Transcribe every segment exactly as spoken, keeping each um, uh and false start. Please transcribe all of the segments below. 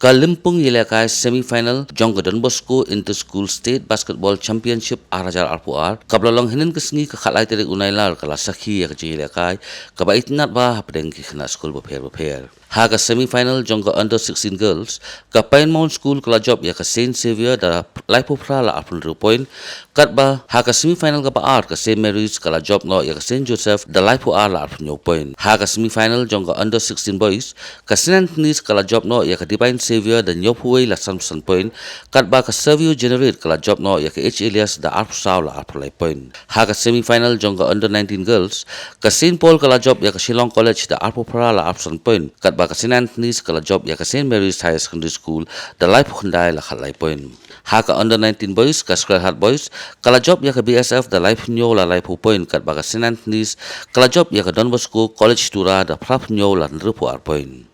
Ka lympung ïalehkai semi final jong ka Don Bosco Inter School State Basketball Championship ar hajar arphew ar kaba la long hynnin ka sngi ka khatlai tarik u Nailar ka la sakhi ïa ka jingïalehkai kaba itynnad bha hapdeng ki khynnah skul bapher bapher. Ha ka semi final jong ka Under sixteen Girls, ka Pine Mount School ka la jop ïa ka Saint Xavier da laiphew phra la arphew hynriew point, katba ha ka semi final kaba ar ka Saint Mary's ka la jop noh ïa ka Saint Joseph da laiphew ar la arphew hynñiew point. Ha ka semi final jong ka Under sixteen Boys, ka Saint Anthony's ka la jop noh ïa ka Divine Xavier da hynñiewphew wei la sanphew san point, katba ka Savio Generate ka la jop noh ïa ka H Elias da arphew saw la arphew lai point. Ha ka semi final jong ka Under nineteen Girls, ka Saint Paul ka la jop ïa ka Shillong College da arphew phra la arphew san point, katba ka Saint Anthony's ka la jop ïa ka Saint Mary's Higher Secondary School da laiphew khyndai la khatlai point. Ha ka Under nineteen Boys, ka Sacred Heart Boys ka la jop ïa ka B S F da laiphew hynñiew la laiphew point, katba ka Saint Anthony's ka la jop ïa ka Don Bosco College Tura da phraphew hynñiew la hynriewphew ar point.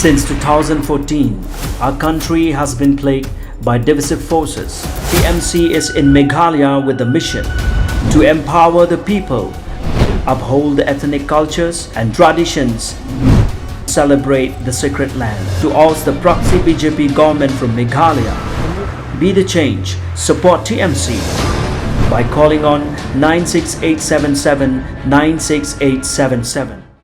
Since two thousand fourteen, our country has been plagued by divisive forces. T M C is in Meghalaya with the mission to empower the people, uphold the ethnic cultures and traditions, celebrate the sacred land. To oust the proxy B J P government from Meghalaya, be the change, support T M C by calling on nine six eight seven seven nine six eight seven seven.